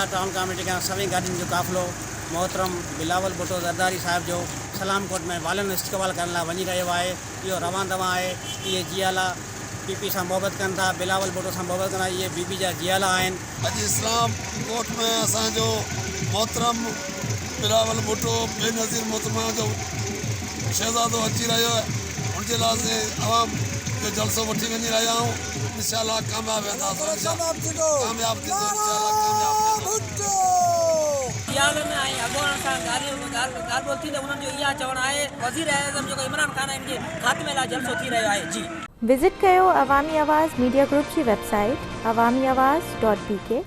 جيالا town committee کان سوين گاڏين جو قافلو محترم بلاول ڀٽو زرداري صاحب جو سلام ڪوٽ ۾ والن استقبال ڪرڻ لاء وڃي رهيو آهي اهو روان دوان آهي اهي جيالا پي پي سان محبت ڪن ٿا بلاول ڀٽو سان محبت ڪن ٿا اهي بي بي جا جيالا آهن. اڄ اسلام ڪوٽ ۾ اسان جو محترم بلاول ڀٽو بينظير محترمه جو شهزادو اچي رهيو آهي ان جي لاء اسين عوام جو جلسو وٺي وڃي رهيا آهيون انشاء الله ڪامياب وينداسون ڪامياب ٿيندو انشاء الله ڪامياب ٿيندو. جيالن ۽ اڳواڻن سان ڳالهه ٻولهه ٿي ته انهن جو اها چوڻ آهي وزير اعظم جيڪو عمران خان آهي ان جي خاتمي لاء جلسو ٿي رهيو آهي جي. وزٽ ڪيو عوامي آواز ميڊيا گروپ جي website Awami Awaz dot B K.